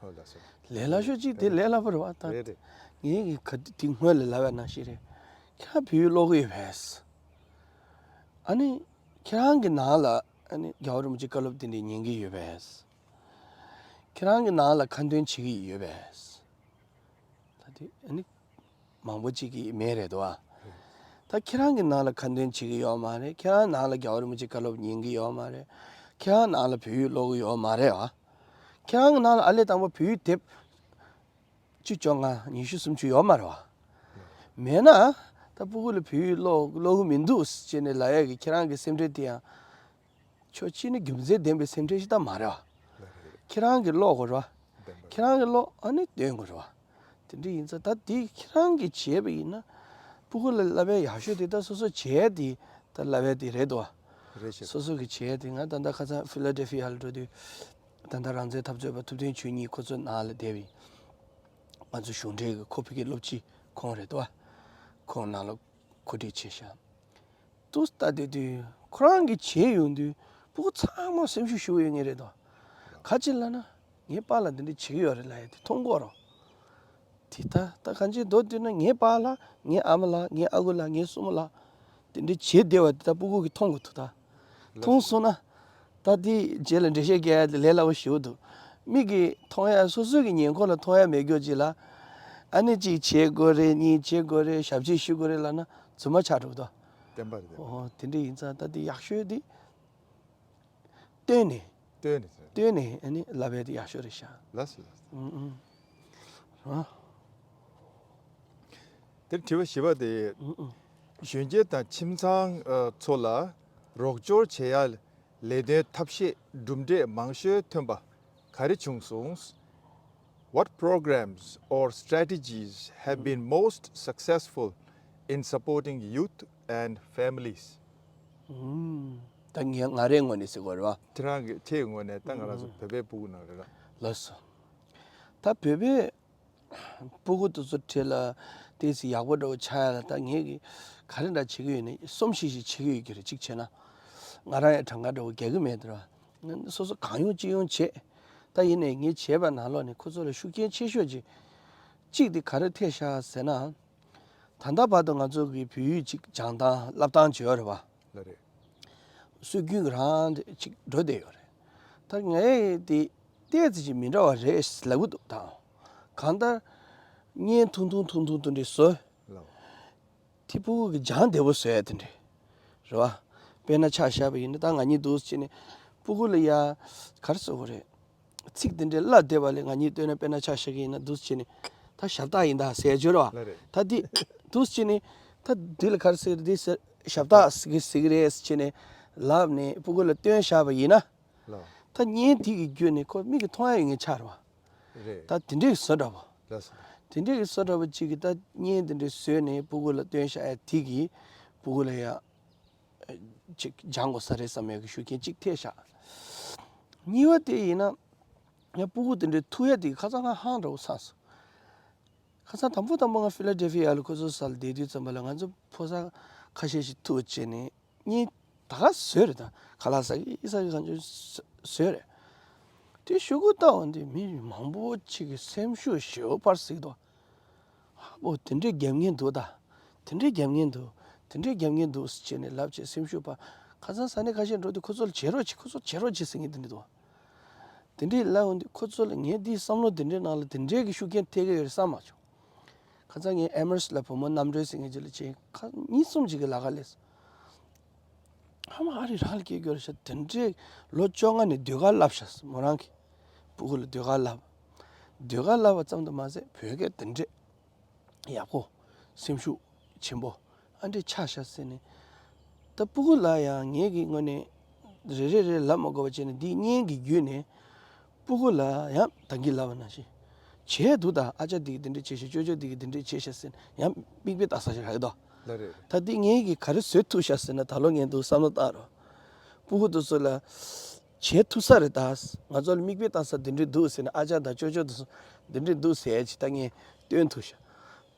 ཧོ་ལགས་སོ། ལས་སླ་ཤོས་ཅིག་དེ་ལས་སླ་པོ་རེད་བ་ད། རེད་རེད། ངས་གི་ག་དེ་སྔོན་ལ་ལབ་པ་ནང་བཞིན་རེད། ཁྱེད་རང་བོད་ཡིག་ཀློག་གི་ཡོད་པས། ཨ་ནི་ཁྱེད་རང་གི་ནང་ལ་ཨ་ནི་རྒྱལ་བ་རིན་པོ་ཆེའི་བཀའ་སློབ་དེ་འདྲ་ཉན་གི་ཡོད་པས། ཁྱེད་རང་གི་ནང་ལ་ཁ་འདོན་བྱེད་ཀྱི་ཡོད་པས། ད་དེ་ཨ་ནི་མང་པོ་ཅིག་གིས་མེད་རེད་དོ། ད་ཁྱེད་རང་གི་ནང་ལ་ཁ་འདོན་བྱེད་ཀྱི་ཡོད་མ་རེད། ཁྱེད་རང་ནང་ལ་རྒྱལ་བ་རིན་པོ་ཆེའི་བཀའ་སློབ་ཉན་གྱི་ཡོད་མ་རེད། ཁྱེད་རང་ནང་ལ་བོད་ཡིག་ཀློག་གི་ཡོད་མ་རེད་བ། ཁྱེད་རང་གི་ནང་ལ་ཨ་ལས་དང་པོ་བོད་ཡིག་དེབ་བཅུ་བཅོ་ལྔ་ཉི་ཤུ་སུམ་ཅུ་ཡོད་མ་རེད་བ། མེད་ན་ད་སྤུ་གུ་ལ་བོད་ཡིག་ཀློག་ཀློག་གི་མི་འདུག་ཅེས་ནས་ལབ་ཡག་གི་ཁྱེད་རང་གི་སེམས་ཁྲལ་དེ་ཡང་ཕྱོགས་གཅིག་ནས་རྒྱུ་མཚན་ལྡན་པའི་སེམས་ཁྲལ་ཞིག་ད་མ་རེད་བ། ལགས་རེད། ཁྱེད་རང་གིས་ཀློག་དགོས་རེད་བ། ལྡན་པ་ཁྱེད་རང་གིས་ཀློག་ཨ་ནི་འདོན་དགོས་རེད་བ། དེ་འདྲ་ཡིན་ཙང་ད་དེ་ཁྱེད་རང་གིས་བྱས་པ་ཡིན་ན་སྤུ་གུ་ལ་བསླབ་པའི་ཡག་ཤོས་དེ་ད་སོ་སོ་བྱས་དེ་ད་བསླབ་པའི་དེ་རེད་དོ། རེད་ཤག་སོ་སོ་གིས་བྱས་དེ་ང་ད་ལྟ་ཁ་སང་ཕི་ལ་ཌེལ་ཕི་ཡ་ལ་འགྲོ་དུས་ད་ལྟ་རང་བཙན་འཐབ་རྩོད་པ་ཐུབ་བསྟན་ཆོས་ཉིད་ཁོ་ཚོ་ནང་ལ་བསྡད་པའི་ང་ཚོ་གཞུང་འབྲེལ་གྱི་ཁོ་ཕ་གི་སློབ་སྤྱི་ཁོང་རེད་དོ། ཁོང་ནང་ལ་གོ་སྒྲིག་བྱས་ཤག་ཏུ་ལྟ་དུས་དུས་ཁོ་རང་གིས་བྱས་ཡོང་དུས་སྤུ་གུ་ཚང་མ་སེམས་ཤུགས་ཞུ་ཡོད་ངེས་རེད་དོ། ག་ཅི་ལབ་ན་ངའི་པཱ་ལགས་འདི་འདྲ་བྱེད་ཀྱི་ཡོད་རེད་ལབ་ཡ་དེ་མཐོང་གི་ཡོད་རེད། དེ་ད་ད་གང་ཅི་མདོར་བསྡུས་ན་ངའི་པཱ་ལགས་ངའི་ཨ་མ་ལགས་ངའི་ཨ་ཁུ་ལགས་ངའི་སྲུ་མོ་ལགས་དེ་འདྲ་བྱེད་བསྡད་པ་དེ་ད་སྤུ་གུ་གིས་མཐོང་གི་འདུག་ད་མཐོང་སོང་ན་ད་དེ་རྗེས་ལ་འགྲེལ་བཤད་རྒྱག་ཡ་དེ་ལས་སླ་པོ་ཞེ་པོ་འདུག་མིག་གིས་མཐོང་ཡ་སོ་སོ་གི་ཉེ་འཁོར་ལ་མཐོང་ཡ་མེད་རྒྱུ་ཅིག་ལ་ཨ་ནི་གཅིག་བྱེད་དགོས་རེད། གཉིས་བྱེད་དགོས་རེད། ཞབས་ཕྱི་ཞུ་དགོས་རེད་ལབ་ན་རྫུན་མ་ཆགས་འགྲོ་གི་འདུག་བསྟན་པ་རེད། ཨོ་དེ་འདྲ་ཡིན་ཙང་ད་དེ་ཡག་ཤོས་དེ། བཏོན་ནས། བཏོན་ནས། བཏོན་ནས་ཨ་ནི་བསླབ་པའི་དེ་ཡག་ཤོས་རེད་ཤག་ལགས་སོ་ལགས་སོ། ཨུ་ཨུ། རང་། དེར་དྲི་བ་བཞི་པ་དེ། ཨུ་ཨུ། གཞོན་སྐྱེས་དང་ཁྱིམ་ཚང་ཨ་ཚོ་ལ་རོགས་སྐྱོར་བྱེད་ཡ་ལས་དོན་ཐབས་ཤེས་གྲུབ་འབྲས་མང་ཤོས་ཐོན་པ་ག་རེ་བྱུང་སོང་། What programs or strategies have been most successful in supporting youth and families? ཨུམ། ད་ངས་ང་རའི་ངོས་ནས་ཟེར་དགོས་རེད་བ། ཁྱེད་རང་གི་ཁྱེད་ཀྱི་ངོས་ནས་ད་ང་རང་ཚོ་ཨུམ། བོད་པའི་སྤུ་གུ་ནང་རེད་ལ། ལགས་སོ། ད་བོད་པའི་སྤུ་གུ་དེ་ཚོ་གྲས་ལ་ཏོག་ཙམ་ཡག་པོ་འདྲ་བོ་ཆགས་ཡ་ལ་ད་ངས་གི་ག་རེ་འདྲ་བྱེད་ཀྱི་ཡོད་ནི་གསུམ་བཞི་ཞིག་བྱེད་ཀྱི་ཡོད་ཀྱི་རེད། གཅིག་བྱས་ན་ང་རང་ཡང་གྲངས་ཀ་འདྲ་བོ་རྒྱག་གི་མེད་དེ་ར། སོ་སོ་གང་ཡོང་ཅི་ཡོང་བྱེད། ད་ཡིན་ནའི་ངས་བྱས་པ་ནང་ལོགས་ནས་ཁོ་ཚོ་ལ་ཤུགས་རྐྱེན་ཆེ་ཤོས་ཅིག་གཅིག་དེ་ག་རེ་ཐེབས་ཤག་ཟེར་ན། ད་ལྟ་བར་དུ་ང་ཚོ་གི་བོད་ཡིག་ཅིག་སྦྱང་སྟངས་བསླབ་སྟངས་བྱས་ཡོད་རེད་བ། ལགས་རེད། སྲོལ་རྒྱུན་གྱི་རང་དེ་ཅིག་འགྲོ་བསྡད་ཡོད་རེད། ད་ངས་དེ་ཏོག་ཙམ་ཅིག་མི་འདྲ་བ་རེད་ལབ་གི་འདུག་ད་གང་ལྟར་བརྙན་ཐུང་ཐུང་ཐུང་ཐུང་དེ་འདྲ་བཟོས། ལགས། དེ་སྤུ་གུ་གི་སྦྱང་བདེ་པོ་བཟོ་ཡ་དེ་འདྲ་རེད་བ། དཔེར་ན་ཆ་བཞག་པ་ཡིན་ན་ད་ང་གཉིས་འདུག་སེ་བྱས་ནས་སྤུ་གུ་ལ་ཡ་ག་རེ་ཟེར་དགོས་རེད། ཚིག་དེ་འདྲའི་བསླབ་བསྡད་པ་ལས་ང་གཉིས་ལྟོས་ན། དཔེར་ན་ཆ་བཞག་གི་ཡིན་ན་འདུག་སེ་བྱས་ནས་ད་ཞབས་སྟེགས་ཡིན་ད་ཟེར་ཡ་ཅིག་ཡོད་རེད་བ། ལགས་རེད། ད་དེ་འདུག་སེ་བྱས་ནས་ད་འདི་ལ་ག་རེ་ཟེར་འདི་ཟེར་ཞབས་སྟེགས་ཟེར་གི་ཟེར་གི་རེད་ཟེར་བྱས་ནས་ལབ་ནས་སྤུ་གུ་ལ་སྟོན་བཞག་པ་ཡིན་ན། ལགས། ད་བརྙན་དེ་གི་བརྒྱུད་ནས་ཁོ་མིག་གིས་མཐོང་ཡ་ཡོད་མཁན་ཆགས་རེད་བ། རེད། ད་དེ་འདྲའི་བཟོ་འདྲ་བོ། ལགས་སོ། དེ་འདྲའི་བཟོ་འདྲ་བོ་གཅིག་གིས་ད་བརྙན་དེ་འདྲའི་བཟོས་ནས་སྤུ་གུ་ལ་སྟོན་བཞག་ཡ་དེ་གིས་སྤུ་གུ་ལ་ཡ་ཅིག་སྦྱང་དགོས་ས་རེད་བསམ་ཡག་གི་ཤུགས་རྐྱེན་གཅིག་ཐེབས་ཤག་གཉིས་པ་དེ་ཡིན་ན། ཡང་སྤུ་གུ་དེ་འདྲའི་ཐུག་ཡ་དེ་ཁ་སང་ང་ཧང་འདྲ་བོ་ཚ་སོང་། ཁ་སང་དང་པོ་དང་པོ་ང་ཕི་ལ་ཌེལ་ཕི་ཡ་ལ་ཁོ་ཚོའི་སར་བསྡད་དུས་ཙམ་པ་ལ་ང་ཚོ་ཕོ་གསར་ཁ་ཤས་ཤིག་ཐུག་བྱས་ནས་བརྙན་ད་ག་བཟོས་རེད། ད་ཁ་ལག་ཟ་གི་ཟ་གི་གང་བྱུང་བཟོས་རེད། དེ་ཤོག་གུ་ལྟ་འོང་དུས་མི་མང་པོ་ཅིག་གི་སེམས་ཤུགས་ཞེ་པོ་འཕར་ཟིག་འདུག་ཨ་ཕོ་དེ་འདྲའི་རྒྱབ་མཁན་འདུག་ད། དེ་འདྲའི་རྒྱབ་མཁན་འདུག་དེ་འདྲའི་རྒྱབ་མཁན་འདུག་ཟེར་བྱས་ནས་ལབ་བྱས་སེམས་ཤུགས་སྤར། ཁ་སང་ས་གནས་ཁ་ཤས་འགྲོ་དུས་ཁོ་ཚོ་ལ་བྱེད་རོགས་བྱེད། ཁོ་ཚོ་བྱེད་རོགས་བྱེད་ཟེར་མཁན་དེ་འདྲ་འདུག་དེ་འདྲའི་ལབ་འོང་དུས་ཁོ་ཚོ་ལ་ངས་འདིའི་བསམ་བློ་དེ་འདྲའི་ནང་ལ་དེ་འདྲའི་གི་ཤུགས་རྐྱེན་ཐེབས་ཀྱི་ཡོད་རེད་བསམ་མ་བྱུང་། ཁ་སང་ངས་ཨེ་མར་སི་ལ་བུ་མོ་རྣམ་གྲོལ་ཟེར་མཁན་ཅིག་ལ་བྱས། ཁ་གཉིས་གསུམ་ཅིག་གི་ལ་ཁ་སླེབས། ཨ་མ་ཨ་རི་རང་ལ་སྐད་སྐྱོར་ཤག་དེ་འདྲའི་ལོ་བཅོ་ལྔ་ནས་ཟློས་གར་བསླབས་ཤག་མོ་རང་གིས་སྤུ་གུ་ལ་ཟློས་གར་བསླབས། ཟློས་གར་བསླབས་པ་ཙམ་དུ་མ་ཟད་བོད་སྐད་དེ་འདྲའི་ཡག་པོ། སེམས་ཤུགས་ཆེན་པོ། ཨ་འདྲས་ཆགས་ཤག་ཟེར་ནས། ད་སྤུ་གུ་ལ་ཡང་ངེད་ཀྱི་ངོས་ནས་རེ་རེ་རེ་ལབ་མ་དགོས་པ་བྱས་ནས་འདིའི་བརྙན་གྱི་བརྒྱུད་ནས་སྤུ་གུ་ལ་ཡང་ད་གིན་ལབ་པ་ནང་བཞིན་བྱས་འདུག་ད་ཨ་ཅག་འདི་གིས་འདི་འདྲས་བྱས་ཤག་ཅོ་ཅོ་འདི་གིས་འདི་འདྲས་བྱས་ཤག་ཟེར་ནས་ཡང་མིག་དཔེ་ལྟ་ས་ཞིག་རག་གི་འདུག་ལགས་རེད། ད་འདི་ངེད་ཀྱིས་ག་རེ་བཟོས་ཐུབ་ཤག་ཟེར་ན། ད་ལོ་ངས་འདུག་བསམ་བློ་བཏང་རོགས། སྤུ་གུ་དེ་ཚོ་ལ་བྱས་ཐུབ་ས་རེད། ད་ང་ཚོ་ལ་མིག་དཔེ་ལྟ་ས་འདི་འདྲས་འདུག་ཟེར་ནས་ཨ་ཅག་དང་ཅོ་ཅོ་དེ་ཚོ་འདི་འདྲས་འདུག་ཟེར་ཡ་ཅིག་ད་ངས་སྟོན་ཐུབ་ཤག་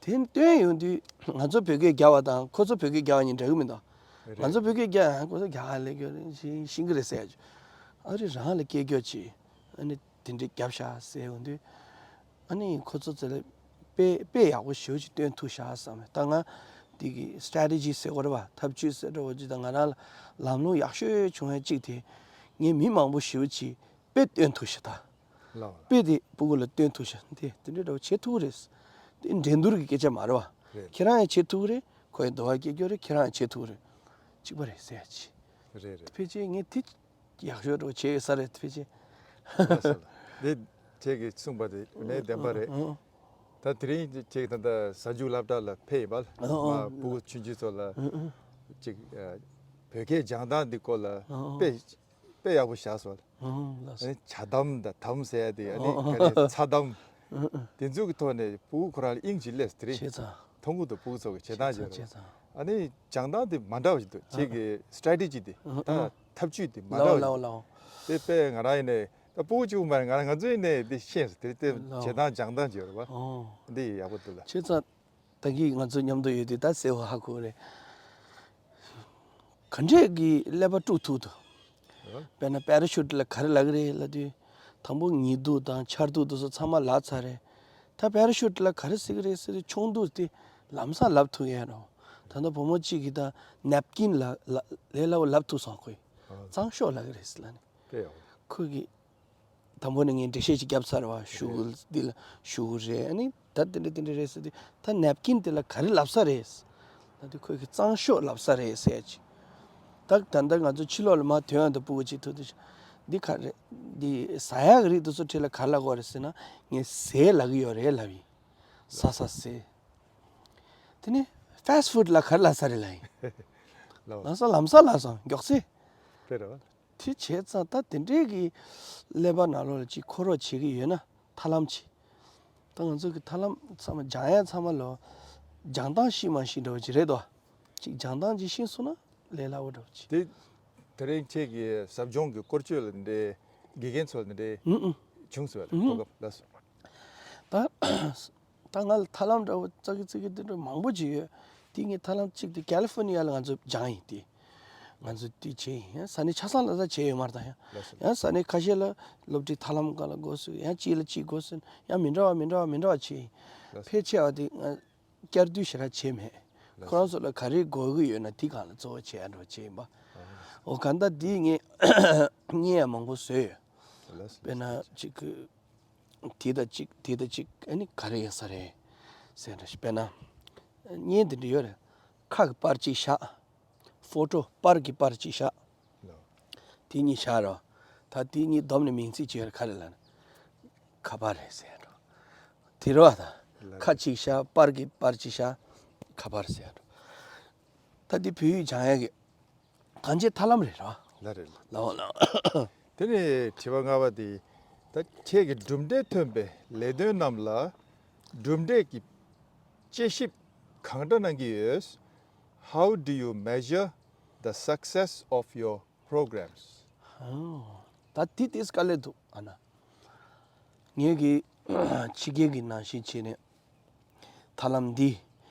དེ་སྟོན་ཡོང་དུས་ང་ཚོ་བོད་སྐད་རྒྱབ་པ་དང་ཁོ་ཚོ་བོད་སྐད་རྒྱབ་པ་གཉིས་འདྲ་གི་མི་འདུག་རེད། ང་ཚོ་བོད་སྐད་རྒྱབ་ཡང་ཁོ་ཚོ་རྒྱག་ལས་རྒྱུ་རེད། ཤེས་ཤེས་ཀྱི་རེད་ཟེར་ཡ་ཅིག་ཨ་རི་རང་ལ་སྐད་རྒྱབ་ཅིག་ཨ་ནི་དེ་འདྲས་རྒྱབ་ཤག་ཟེར་ཡོང་དུས། ཨ་ནི་ཁོ་ཚོ་ཚོ་ལ་དཔེ་དཔེ་ཡག་པོ་ཞེ་པོ་ཅིག་སྟོན་ཐུབ་ཤག་བསམ་མེད། ད་ང་འདི་གི་སི་ཊེ་རེ་ཊི་ཇི་ཟེར་དགོས་རེད་བ། ཐབས་ཇུས་ཟེར་འདྲ་བོ་ཅིག་དང་ང་རང་ལ་ལམ་ལྷོང་ཡག་ཤོས་བྱུང་ཡ་གཅིག་དེ་ངས་མི་མང་པོ་ཞེ་པོ་ཅིག་དཔེ་སྟོན་ཐུབ་ཤག་ད་ལགས། དཔེ་དེ་སྤུ་གུ་ལ་སྟོན་ཐུབ་ཤག་དེ་དེ་འདྲའི་འདྲ་བོ་བྱེད་ཐུབ་ཀྱི་རེད། དེ་འགྲན་བསྡུར་གྱི་སྐད་ཆ་མ་རེད་བ། རེད། ཁྱེད་རང་ཡང་བྱེད་ཐུབ་ཀྱི་རེད། ཁོ་ཡང་འདུལ་བ་སྐྱེ་རྒྱུ་རེད། ཁྱེད་རང་ཡང་བྱེད་ཐུབ་ཀྱི་རེད། གཅིག་པ་རེད་ཟེར་ཡ་ཅིག་རེད་རེད། ཕལ་ཆེར་ངས་དེ་ཡག་ཤོས་འདྲ་བོ་བྱས་ཡོད་ས་རེད། དཔེ་ཆེ། ལགས་སོ། འདི་ཁྱེད་ཀྱིས་གསུངས་པ་དེ་ནས་བདེན་པ་རེད། ཨང་། ད་དེ་རིང་ཁྱེད་ཀྱིས་ད་ལྟ་གཟའ་མཇུག་སློབ་གྲྭ་ལ་ཕེབས་ཡིན་པ། ཨང་། ཨང་། མ་སྤུ་གུ་ཆུང་ཆུང་ཚོ་ལ་ཨང་། ཨང་། ཅིག་ཨ། བོད་སྐད་སྦྱང་སྟངས་འདི་སྐོར་ལ་ཨང་། དཔེ་དཔེ་ཡག་པོ་བཞག་སོང་། ཨང་། ལགས་སོ། ཨ་ནི་ཇ་དམ་དང་དམ་ཟེར་ཡ་དེ། ཨ་ནི་ཨང་། ག་རེ་ཚ་དམ། ཨང་། ཨང་། དེ་ཚོ་གི་ཐོག་ནས་སྤུ་གུ་ཁོ་རང་ལ་དབྱིངས་ཅིག་སླེབས་སོང་དེ་རིང་། བྱས་ཙང་། མཐོང་གི་འདུག་སྤུ་གུ་ཚོ་གི་བྱེད་སྟངས་བྱས་ཙང་། བྱས་ཙང་། ཨ་ནི་སྦྱང་སྟངས་དེ་མ་འདྲ་བ་ཞིག་འདུག་ཨ་ཁྱེད་ཀྱི་སི་ཊེ་རེ་ཊི་ཇི་དེ། ཨ་ད་ཨ་ཐབས་ཇུས་དེ་མ་འདྲ་བ་ལའོ་ཞིག་ལའོ་འདུག་ལའོ། དེ་དཔེ་ང་རང་ཡིན་ནའི་ད་སྤུ་གུ་གཅིག་པུ་མ་རེད། ང་རང་ང་ཚོ་ཡིན་ནའི་དེ་ཤེས་སོང་། དེ་དེ་ལའོ། བྱེད་སྟངས་སྦྱང་སྟངས་བྱས་རེད་བ། ཨོ། འདི་ཡག་པོ་འདུག་ལ། བྱས་ཙང་། ད་གིན་ང་ཚོ་མཉམ་དུ་ཡོད་དུས་ད་གསལ་བོ་ཧ་གོ་རེད། ག་འདྲས་ཀྱི་ཀླད་པ་དཀྲུག་ཐུབ་འདུག་ཨ། དཔེར་ན་པེ་ར་ཤུཊ་ལ་ག་རེ་ལབ་ཀྱི་རེད་ལབ་དུས། དང་པོ་ཉི་གདུགས་དང་ཆར་གདུགས་དེ་ཚོ་ཚང་མ་ལབ་ཚར་རེད། ད་པེ་ར་ཤུཊ་ལ་ག་རེ་ཟེར་གྱི་རེད་ཟེར་དུས་ཆུང་དུས་དེ་ལམ་སང་ལབ་ཐུབ་ཡས་རོ། ད་ལྟ་བུ་མོ་གཅིག་གིས་ད་ནེབ་ཀིན་ལ་ལ་ལས་སླ་བོ་ལབ་ཐུབ་སོང་ཁོས། ཨ། གཙང་ཤོག་ལབ་ཀྱི་རེད་ཟེར་ལབ་ནས། དེ་ཡང་། ཁོས་གི་དང་པོ་ནས་ངས་འགྲེལ་བཤད་ཅིག་བརྒྱབ་ཚར་བ། ཤུ་གུ་འདི་ལ་ཤུ་གུ་རེད། ཨ་ནི་ད་དེ་འདྲ་དེ་འདྲ་རེད་ཟེར་དུས། ད་ནེབ་ཀིན་དེ་ལ་ག་རེ་ལབ་ས་རེད་ལབ་དུས་ཁོས་གི་གཙང་ཤོག་ལབ་ས་རེད་ཟེར་ཅིག་ད་ད་ལྟ་ང་ཚོ་ཕྱི་ལོགས་ལ་མར་ཐོན་ཡོང་དུས་སྤུ་གུ་གཅིག་ཐུག་དུས། འདི་ག་རེད། འདི་ཟ་ཡག་གི་རིགས་དེ་ཚོ་གྲས་ལ་ག་རེ་ལབ་དགོས་རེད་ཟེར་ན། ངས་ཟས་ལབ་གི་ཡོད་རེད་ལབ་ཡིན། ཟ་ཟ་ཟས། དེ་ནས་ཕ་སི་ཊི་ཕུཌ་ལ་ག་རེ་ལབ་ས་རེད་ལབ་ཡིན། ལབ། ལམ་སང་ལམ་སང་ལབ་སོང་། མགྱོགས་ཚེ། དཔེ་རེད་བ། དེ་བྱས་ཙང་ད་དེ་འདྲའི་གི་ཀླད་པ་ནང་ལོགས་ལ་ཅིག་འཁོར་རོགས་བྱེད་ཀྱི་ཡོད་ན་ཐབས་ལམ་ཅིག་ད་ང་ཚོ་གི་ཐབས་ལམ་ཚང་མ་སྦྱང་ཡ་ཚང་མ་ལོ། སྦྱང་སྟངས་ཤེས་མ་ཤེས་འདྲ་བོ་ཅིག་རེད་དོ། ཅིག་སྦྱང་སྟངས་ཅིག་ཤེས་སོང་ན་ལས་སླ་བོ་འདྲ་བོ་ཅིག་དེ་དེ་རིང་ཁྱེད་ཀྱི་ཟབ་སྦྱོང་གི་སྐོར་སྐྱོད་ལ་འདྲ་དགེ་རྒན་ཚོ་ལ་འདྲ་ཨུ་ཨུ་བྱུང་སོང་བ་ལ། ཨུ་ཨུ་གོ་སྐབས་ལ་སོང་། ད་ད་ང་ལ་ཐབས་ལམ་འདྲ་བོ་ཙག་གི་ཙིག་གི་དེ་འདྲ་མང་པོ་ཅིག་ཡོད། དེ་ངས་ཐབས་ལམ་གཅིག་དེ་ཀ་ལི་ཧྥོ་ནི་ཡ་ལ་ང་ཚོ་སྦྱངས་ཡིན་དེ། ང་ཚོ་དེ་བྱས་ཡིན། ཡང་ས་གནས་ཆ་ཚང་ལ་ད་བྱས་ཡོད་མ་རེད། ད་ཡང་ལགས་སོ། ཡང་ས་གནས་ཁ་ཤས་ལ་སློབ་ཁྲིད་ཐབས་ལམ་སྒང་ལ་དགོས་སུ་ཡང་གཅིག་ལ་གཅིག་དགོས་སུ་ཡང་མི་འདྲ་བ་མི་འདྲ་བ་མི་འདྲ་བ་བྱས་ཡིན། ལགས་སོ། ཕལ་ཆེ་བ་དེ་ང་བསྐྱར་ཟློས་ཞེ་དྲག་བྱས་མེད། ལགས་སོ། ཁོ་རང་ཚོ་ལ་ག་རེ་དགོས་ཀྱི་ཡོད་ན་དེ་སྒང་ལ་གཙོ་བོ་བྱས་ཡ་འདྲ་བོ་བྱས་ཡིན་པ། ཨ། འོ་ག་འདྲ་དེ་ངས་བརྙན་ཡང་མང་པོ་བཟོས་ཡོད། ལགས་སོ། དཔེར་ན་གཅིག་གི་དེ་དང་གཅིག་དེ་དང་གཅིག་ཨ་ནི་ག་རེ་ཡིན་ས་རེད་ཟེར་འདྲ་ཞིག་དཔེར་ན་བརྙན་དེ་འདྲ་ཡོད་རེད། ཁ་གི་པར་གཅིག་བཞག་ཕོ་ཊོ་པར་གྱི་པར་གཅིག་བཞག་ལགས། དེ་གཉིས་བཞག་རོགས། ད་དེ་གཉིས་བསྡོམས་ནས་མིང་ཚིག་ཅིག་ཡོད་རེད། ག་རེ་ལབ་ན། ཁ་པར་རེད་ཟེར་འགྲོ། དེ་རེད་བ་ད། ལགས། ཁ་གཅིག་བཞག་པར་གྱི་པར་གཅིག་བཞག་ཁ་པར་ཟེར་འགྲོ། ད་འདི་བོད་ཡིག་སྦྱང་ཡག་གི་གང་ཅིའི་ཐབས་ལམ་རེད་ར། ལགས་རེད། ལགས་འོ་ལགས། དེ་ནས་དྲི་བ་ལྔ་པ་དེ། ད་ཁྱེད་ཀྱི་གྲུབ་འབྲས་ཐོན་པའི་ལས་དོན་རྣམས་ལ་གྲུབ་འབྲས་ཀྱི་དཔྱད་ཞིབ་གང་འདྲ་གནང་གི་ཡོད། How do you measure the success of your programs? ཨོ། ད་དེ་དེ་དཀའ་ལས་འདུག་ཨ་ན། ངེད་ཀྱི་ཕྱི་རྒྱལ་གྱི་ནང་བཞིན་བྱས་ནས་ཐབས་ལམ་འདི་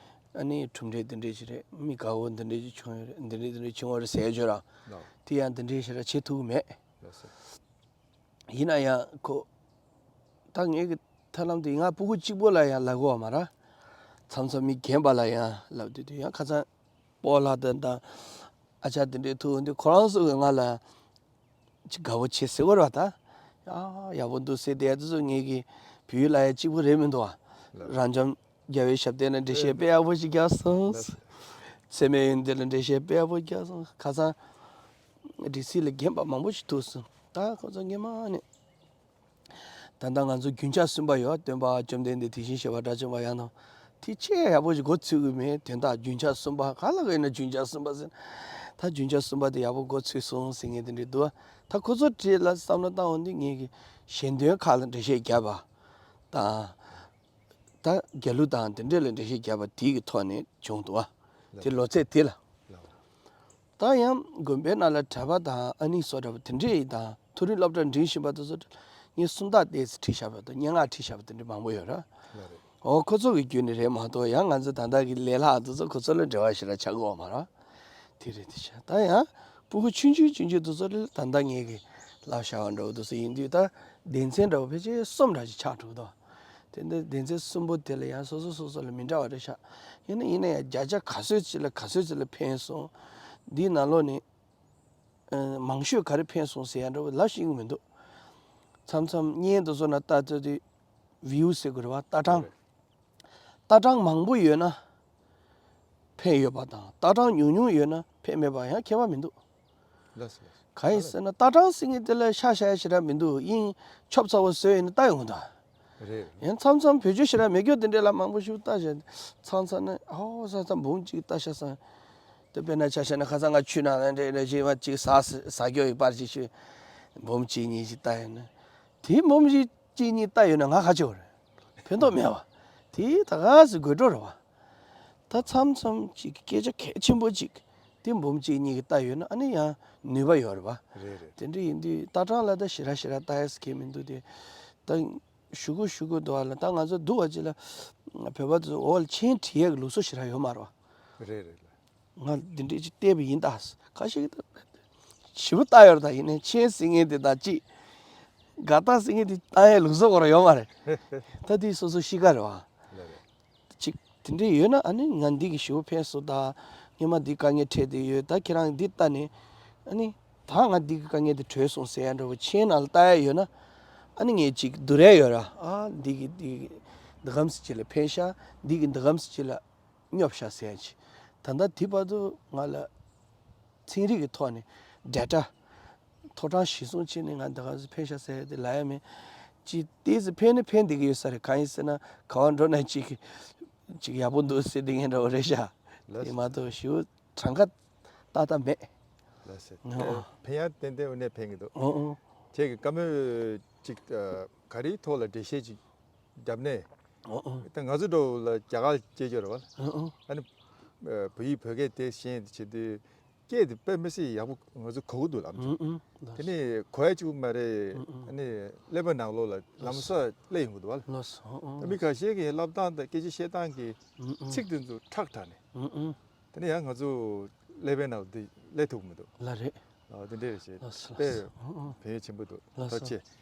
ཨ་ནི་གྲུབ་འབྲས་འདི་འདྲས་ཞིག་རེད། མི་དགའ་བོ་འདི་འདྲས་ཞིག་བྱུང་ཡོད་རེད། འདི་འདྲས་འདི་འདྲས་བྱུང་བ་རེད་ཟེར་བརྗོད་ར། ལགས། དེ་ཡང་འདི་འདྲས་ཞིག་ར་བྱེད་ཐུབ་ཀྱི་མེད། ལགས་སོ། ཡིན་ན་ཡང་ཁོ་ད་ངེད་ཀྱི་ཐབས་ལམ་འདི་ང་སྤུ་གུ་གཅིག་པོ་ལ་ཡང་ལབ་གོ་བ་མ་ར། མཚམས་མཚམས་མི་རྒན་པ་ལ་ཡང་ལབ་དུས་དུས་ཡང་ཁ་སང་སྤོ་ལགས་དང་དང་ཨ་ཅག་དེ་འདྲས་ཐུག་འོང་དུས་ཁོ་རང་ཚོ་གིས་ང་ལ་ཅིག་དགའ་བོ་བྱེད་ཟེར་བ་རེད་བ་ད། ཡ་ཡག་པོ་འདུག་ཟེར་བསྡད་དུས་ཚོད་ངེད་ཀྱི་བོད་ཡིག་ལ་ཡ་གཅིག་པུ་རེད་མི་འདུག་བ། ལགས། རབ་འབྱམས་རྒྱལ་བའི་ཞབས་བརྟན་ལ་འགྲེལ་བཤད་དཔེ་ཡག་པོ་ཞིག་རྒྱག་སོང་། ལགས། ཚད་མེད་ཡོན་ཏན་ལ་འགྲེལ་བཤད་དཔེ་ཡག་པོ་རྒྱག་སོང་། ཁ་སང་སྒྲིག་སྲིད་ལ་རྒན་པ་མང་པོ་ཞིག་ཐུག་སོང་། ད་ཁོ་ཚོ་སྔོན་མ་ནས། ད་ལྟ་ང་ཚོ་རྒྱུན་ཆགས་གསུམ་པ་ཡོད། སྟོན་པ་བཅོམ་ལྡན་འདས་དེ་བཞིན་གཤེགས་པ་དགྲ་བཅོམ་པ་ཡང་དང་། དེ་ཆེས་ཡག་པོ་ཞིག་མགོ་ཚོས་ཀྱི་མེད། དོན་དག་རྒྱུན་ཆགས་གསུམ་པ་ག་ལ་ག་ཡིན་ན་རྒྱུན་ཆགས་གསུམ་པ་ཟེར། ད་རྒྱུན་ཆགས་གསུམ་པ་དེ་ཡག་པོ་མགོ་ཚོས་སོང་ཟེར་མཁན་དེ་འདྲ་འདུག་ད་ཁོ་ཚོ་གྲས་ལ་བསམ་བློ་བཏང་འོང་དུས་ངེད་ཀྱི་ཞལ་འདོན་ཁག་ལ་འགྲེལ་བཤད་བརྒྱབ་པ་དང་། ད་རྒྱལ་གླུ་དང་དེ་འདྲས་ལ་འགྲེལ་བཤད་བརྒྱབ་པ་དེ་གི་ཐོག་ནས་བྱུང་འདུག་བ། དེ་ལོ་ཚད་དེ་ལ། ད་ཡང་དགོན་པའི་ནང་ལ་གྲྭ་པ་དང་ཨ་ནི་སོགས་འདྲ་པོ་དེ་འདྲས་དང་མཐོ་རིམ་སློབ་གྲྭ་འགྲིམ་བཞིན་པ་དེ་ཚོ་ངས་སུམ་རྟགས་ཏོག་ཙམ་ཁྲིད་བཞག་པ་དང་སྙན་ངག་ཁྲིད་བཞག་པ་དེ་འདྲས་མང་པོ་ཡོད་ར། ལགས་རེད། འོ་ཁོ་ཚོ་གི་བརྒྱུད་ནས་རེད་མ་གཏོགས་ཡང་ང་ཚོ་ད་ལྟ་གི་ལས་སླ་དེ་ཚོ་ཁོ་ཚོ་ལ་འབྲེལ་བ་ཞེ་དྲག་ཆགས་ཀྱི་ཡོད་མ་རེད། དེ་རེད་དེ་བྱས་ད་ཡང་སྤུ་གུ་ཆུང་ཆུང་ཆུང་ཆུང་དེ་ཚོ་ལ་ད་ལྟ་ངས་གི་བསླབ་བྱ་བ་འདྲ་པོ་དེ་ཚོ་ཡིན་དུས་ད་སྡེ་ཚན་འདྲ་པོ་ཕལ་ཆེར་གསུམ་འདྲ་ཞིག་ཆགས་འགྲོ་གི་འདུག་དེ་འདྲ་སྡེ་ཚན་གསུམ་པོ་དེ་ལ་ཡང་སོ་སོ་སོ་སོ་ལ་མི་འདྲ་བ་རེ་ཤག་ཡིན་ན་ཡིན་ན་ཡང་བརྒྱ་ཆ་ག་ཚོད་ཅིག་ལ་ག་ཚོད་ཅིག་ལ་ཕན་སོང་། འདིའི་ནང་ལོགས་ནས་ཨ་མང་ཤོས་ག་རེ་ཕན་སོང་ཟེར་ཡ་འདྲ་པོ་ལབ་ཤེས་ཀྱི་མི་འདུག་མཚམས་མཚམས་བརྙན་དེ་ཚོ་ནང་ལྟ་ཚོད་དུས་བིའུ་ཟེར་དགོས་རེད་བ། ལྟ་གྲངས། ལྟ་གྲངས་མང་པོ་ཡོད་ན་ཕན་ཡོད་པ་དང་ལྟ་གྲངས་ཉུང་ཉུང་ཡོད་ན་ཕན་མེད་པ་ཡང་ཁྱད་པར་མི་འདུག་ལགས་སོ། ལགས་སོ། གང་ཡིན་ཟེར་ན་ལྟ་གྲངས་ཟེར་མཁན་དེ་ལ་ཤ་ཤ་ཡ་ཞེ་དྲག་མི་འདུག་ཡིན་ཆོབ་ཚ་བོ་བཟོས་ཡིན་ན་ལྟ་ཡོང་གི་འདུག་རེད། ཡང་མཚམས་མཚམས་བེད་སྤྱོད་ཞེ་དྲག་མེད་རྒྱུ་དེ་འདྲས་ལ་མང་པོ་ཞིག་ལྟ་བྱས་ཚང་ཚང་ནས་ཨོ་ས་ས་འབུམ་གཅིག་ལྟ་ཤ་སང་། དེ་དཔེར་ན་ཆ་བཞག་ན་ཁ་སང་ང་ཆུ་ནང་ལ་འདྲེ་འདྲེ་ཞིག་བ་གཅིག་ཟ་ཟ་རྒྱུ་ཡི་པར་ཞིག་ཞུས། འབུམ་གཅིག་གཉིས་ཞིག་ལྟ་ཡོད་ན། དེ་འབུམ་གཅིག་གཉིས་ལྟ་ཡོད་ན་ང་ག་ཅི་བ་རེད། ཕན་ཐོགས་མེད་བ། དེ་ད་ག་སེ་དགོད་བྲོ་རེད་བ། ད་མཚམས་མཚམས་ཅིག་སྐད་ཆ་གལ་ཆེན་པོ་ཅིག་དེ་འབུམ་གཅིག་གཉིས་ཀྱིས་ལྟ་ཡོད་ན་ཨ་ནི་ཡང་ནུས་པ་ཡོད་རེད་བ། རེད་རེད། དེ་འདྲ་ཡིན་དུས་ལྟ་གྲངས་ལ་ད་ཞེ་དྲག་ཞེ་དྲག་ལྟ་ཡ་ཟེར་མཁན་མི་འདུག་དེ། ད་ཞུ་གུ་ཞུ་གུ་འདུག་བ་ལ་ད་ང་ཚོ་འདུག་བ་ཅིག་ལ་བོད་པ་ཚོ་འོག་ལ་མཆན་བྲིས་ཡ་གི་ལུགས་སྲོལ་ཞེ་དྲག་ཡོད་མ་རེད་བ། རེད་རེད་ལ། ང་འདི་འདྲས་ཅིག་བལྟས་པ་ཡིན་ད། ཁ་ཤས་ཀྱིས་ད་ཞེ་པོ་ལྟ་ཡོད་རེད། ད་ཡིན་ནའི་མཆན་ཟེར་མཁན་དེ་དང་ཅིག་དགའ་རྟགས་ཟེར་མཁན་དེ་བཏང་ཡ་ལུགས་སྲོལ་ཁོ་རང་ཡོད་མ་རེད། ད་དེ་སོ་སོ་གཤིས་ཀ་རེད་བ། ལགས་རེད། ཅིག་དེ་འདྲས་ཡོད་ན་ཨ་ནི་ང་འདི་གི་ཞེ་པོ་ཕན་སོང་ད། སྔོན་མ་འདི་དཀའ་ངལ་འཕྲད་བསྡད་ཡོད། ད་ཁྱེད་རང་འདི་ལྟ་ནས་ཨ་ནི་ད་ང་འདི་གི་དཀའ་ངལ་དེ་གྲོལ་སོང་ཟེར་ཡ་འདྲ་བོ་མཆན་ནང་ལ་ལྟ་ཡ་ཡོད་ན་ཨ་ནི་ངས་ཅིག་བསྡུར་ཡ་ཡོད་ར། ཨ་འདི་གི་འདི་གི་འདི་གམ་ཟེར་ཅིག་ལ་ཕན་ཤག་འདི་གི་འདི་གམ་ཟེར་ཅིག་ལ་སྙོབ་ཤག་ཟེར་ཡ་ཅིག་ད་ལྟ་དེ་བར་དུ་ང་ལ་ཚན་རིག་གི་ཐོག་ནས་ཌེ་ཊ་ཐོ་རངས་གཞིར་བཟུང་བྱས་ནས་ང་འདི་ག་ཚོད་ཕན་ཤག་ཟེར་ཡ་དེ་ལབ་ཡ་མེད། ཅིག་ཏོག་ཙམ་ཕན་ནི་ཕན་བསྡད་ཀྱི་ཡོད་ས་རེད། གང་ཡིན་ཟེར་ན་ག་པར་འགྲོ་ན་ཅིག་ཅིག་ཡག་པོ་འདུག་ཟེར་བསྡད་མཁན་འདྲ་བོ་རེད་ཤག་ལགས་སོ། དེ་མ་གཏོགས་ཞེ་པོ་གྲངས་ཀ་ཏག་ཏག་མེད། ལགས་སོ། ཨོ། ཕན་ཡ་ཏན་ཏན་དངོས་གནས་ཕན་གྱི་འདུག་ཨོ་ཨོ། ཁྱེད་ཀྱིས་བཀའ་མོལ་ཅིག་ཨ་ག་རེའི་ཐོག་ལ་འགྲེལ་བཤད་ཅིག་བརྒྱབ་ནས། ཨོ་ཨོ། ད་ང་ཚོ་འདྲ་བོ་ལ་རྒྱ་གར་སྐད་ཡོད་རེད་བ། ཨོ་ཨོ། ཨ་ནི་ཨ་བོད་ཡིག་བོད་སྐད་དེ་ཤེས་བྱེད་དུས་ སྐད་དེ་དཔེ་མི་སྲིད་ཡག་པོ་ང་ཚོ་གོ་གི་འདུག་ལབ་ཀྱི། ཨུ་ཨུ། དེ་ནས་གོ་ཡ་གཅིག་པུ་མ་རེད། ཨུ་ཨུ། ཨ་ནི་ཀླད་པའི་ནང་ལོགས་ལ་ལམ་སང་སླེབས་ཡོང་གི་འདུག་བ། ལགས་སོ། ཨུ་ཨུ། ད་མི་ཁ་ཤས་ཀྱིས་ལབ་སྟངས་དང་སྐད་ཆ་བཤད་སྟངས་ཀྱི་ཨུ་ཨུ། ཚིག་དེ་ཚོ་ཁྲག་དྲགས་ནས། ཨུ་ཨུ། དེ་ནས་ཡང་ང་ཚོ་ཀླད་པའི་ནང་དེ་སླེབས་ཐུབ་ཀྱི་མི་འདུག་ལགས་རེད། ཨ་དེ་འདྲ་རེད་ཤག་ལགས་སོ། དཔེ་ལགས་སོ། ཨུ་ཨུ། ཕན་ཡོན་ཆེན་པོ་འདུག་ལགས་སོ། ཐུགས་རྗེ་ཆེ།